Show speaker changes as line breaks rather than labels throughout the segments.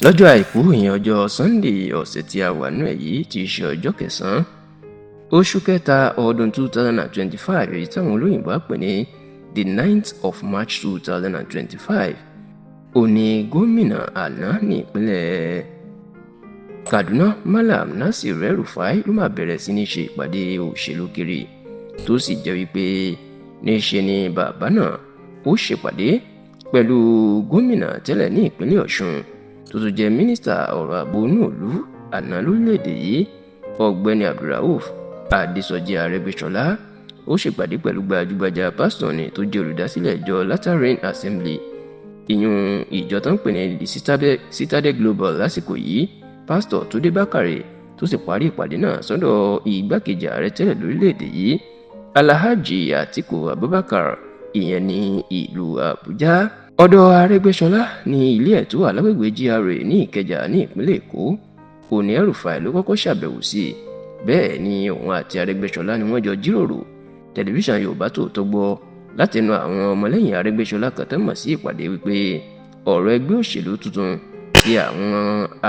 Lọ́jọ́ Àìkú, ìyẹn ọjọ́ Sunday ọ̀sẹ̀ tí a wà nú ẹ̀ yìí, tí í ṣe ọjọ́ kẹsàn-án oṣù kẹta ọdún 2025, èyí táwọn olóyìnbó á pè ní the 9th of March 2025, òní gómìnà àná ní ìpínlẹ̀ Kaduna, Malam Nasir El-Rufai, ló máa bẹ̀rẹ̀ sí ní ṣe ìpàdé òṣèlú kiri, tó sì jẹ́ wípé níṣe ni bàbá náà ó ṣèpàdé pẹ̀lú gómìnà tẹ́lẹ̀ ní ìpínlẹ̀ Ọ̀ṣun, tó tún jẹ́ mínísítà ọ̀rọ̀ ààbò inú ìlú àná lórílẹ̀‐èdè yìí, Ọ̀gbẹ́ni Abdulrauf Adésọjí Arẹ́gbẹ́ṣọlá. Ó ṣèpàdé pẹ̀lú gbajúgbajà pásítọ̀ ni tó jẹ́ olùdásílẹ̀ ìjọ Latter Rain Assembly, ìyún ìjọ tó ń pè ní the Citadel Global lásìkò yìí, Pásítọ̀ Túndé Bákàrè, tó sì parí ìpàdé náà sọ́dọ̀ igbákejì ààrẹ tẹ́lẹ̀ lórílẹ̀‐èdè yìí, Alhaji Atiku Abubakar, ìyẹn ní ìlú Àbújá. Ọ̀dọ̀ Arẹ́gbẹ́ṣọlá ní ilé ẹ̀ tó wà lágbègbè GRA ní Ìkẹjà ní ìpínlẹ̀ Èkó òní El-Rufai ló kọ́kọ́ ṣàbẹ̀wò sí i. Bẹ́ẹ̀ ni òun àti Arẹ́gbẹ́ṣọlá ni wọ́n jọ jíròrò. Tẹlifíṣàn Yorùbá Tòótọ́ gbọ́ látẹnu àwọn ọmọlẹ́yìn Arẹ́gbẹ́ṣọlá kan tó mọ̀ sí ìpàdé wípé ọ̀rọ̀ ẹgbẹ́ òṣèlú tuntun tí àwọn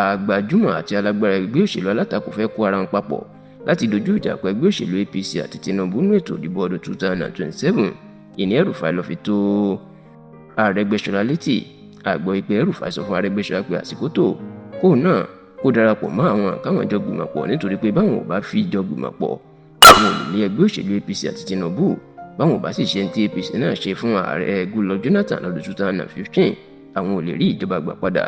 agbájúmọ̀ àti alágbára ẹgbẹ́ òṣèlú alátakò fẹ́ kó ara wọn papọ̀ láti dojú ìjà kọ ẹgbẹ́ òṣèlú APC àti Tinubu nínú ètò ìdìbò ọdún 2027, ìní El-Rufai ló fi tó Arẹ́gbẹ́ṣọlá létí. Àgbọ̀ ìpè El-Rufai sọ fún Arẹ́gbẹ́ṣọlá pé àsìkò tó kóun náà kó darapọ̀ mọ́ àwọn káwọn jọ gbìmọ̀ pọ̀, nítorí pé báwọn ò bá fi jọ gbìmọ̀ pọ̀, àwọn ò lè lé ẹgbẹ́ òṣèlú APC àti Tinubu. Báwọn ò bá sì ṣe ní tí APC náà ṣe fún ààrẹ Goodluck Jonathan lọ́dún 2015, àwọn ò lè rí ìjọba gbà padà.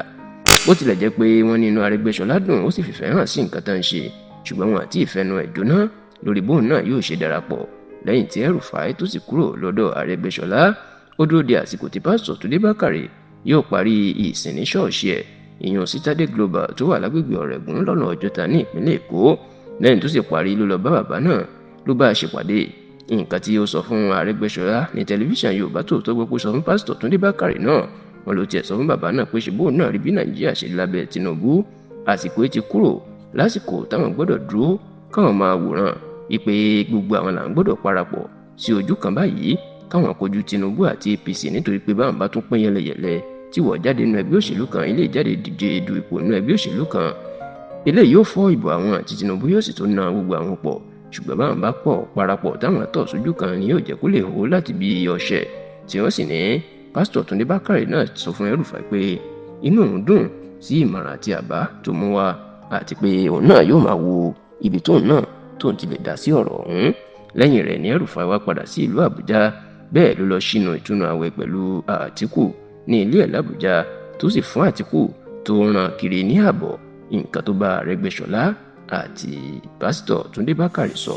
Bó tilẹ̀ jẹ́ pé wọ́n ní inú Arẹ́gbẹ́ṣọlá dùn, ó sì fìfẹ́ hàn sí nǹkan tá ń ṣe, ṣùgbọ́n wọn àti ìfẹnu ẹ̀ jóná lórí bóun náà yóò ṣe darapọ̀. Lẹ́yìn tí El-Rufai tó sì kúrò lọ́dọ̀ Arẹ́gbẹ́ṣọlá, ó dúró de àsìkò tí Pásítọ̀ Túndé Bákàrè yóò parí ìsìn ní ṣọ́ọ̀ṣì ẹ̀, ìyẹn Citadel Global tó wà lágbègbè Ọ̀rẹ́gun lọ́nà Ọjọ́ta ní ìpínlẹ̀ Èkó. Lẹ́yìn tó sì parí ló lọ bá bàbá náà, ló bá a ṣèpàdé. Nǹkan tí ó sọ fún Arẹ́gbẹ́ṣọlá ní tẹlifíṣàn Yorùbá Tòótọ́ gbọ́ pé sọ fún Pásítọ̀ Túndé Bákàrè náà. Wọn ló tiẹ̀ sọ fún bàbá náà pé ṣe bóun náà rí bí Nàìjíríà ṣe lábẹ́ Tinubu, àsìkò ti kúrò lásìkò táwọn gbọ́dọ̀ dúró káwọn máa wòran, wípé gbogbo àwọn là ń gbọ́dọ̀ parapọ̀ sí ojú kan báyìí káwọn kojú Tinubu àti APC, nítorí pé báwọn bá tún pín yẹlẹyẹlẹ, tí wọ́n jáde nínú ẹgbẹ́ òṣèlú kan, ilé ìjáde díje du ipò nínú ẹgbẹ́ òṣèlú kan, eléyìí yóò fọ́ ìbò àwọn àti Tinubu, yóò sì tún na gbogbo àwọn pọ̀. Ṣùgbọ́n báwọn bá pọ̀ parapọ̀ táwọn tọ̀ sójú kan ni yóò jẹ́ kó lè hó láti bí ọṣẹ. Tí wọ́n sì ní Pásítọ̀ Túndé Bákàrè náà sọ fún El-Rufai pé inú òun dùn sí ìmọ̀ràn àti àbá tó mú wá, àti pé òun náà yóò máa wo ibi tóun náà tóun ti lè dá sí ọ̀rọ̀ ọ̀hún. Lẹ́yìn rẹ̀ ní El-Rufai wá padà sí ìlú Àbújá. Bẹ́ẹ̀ ló lọ sínú ìtúnu àwẹ̀ pẹ̀lú Àtíkù ní ilé ẹ̀ l'Àbújá, tó sì fún Àtíkù tó ràn kiri ní ààbọ̀ nǹkan tó bá Arẹ́gbẹ́ṣọlá àti Pásítọ̀ Túndé Bákàrè sọ.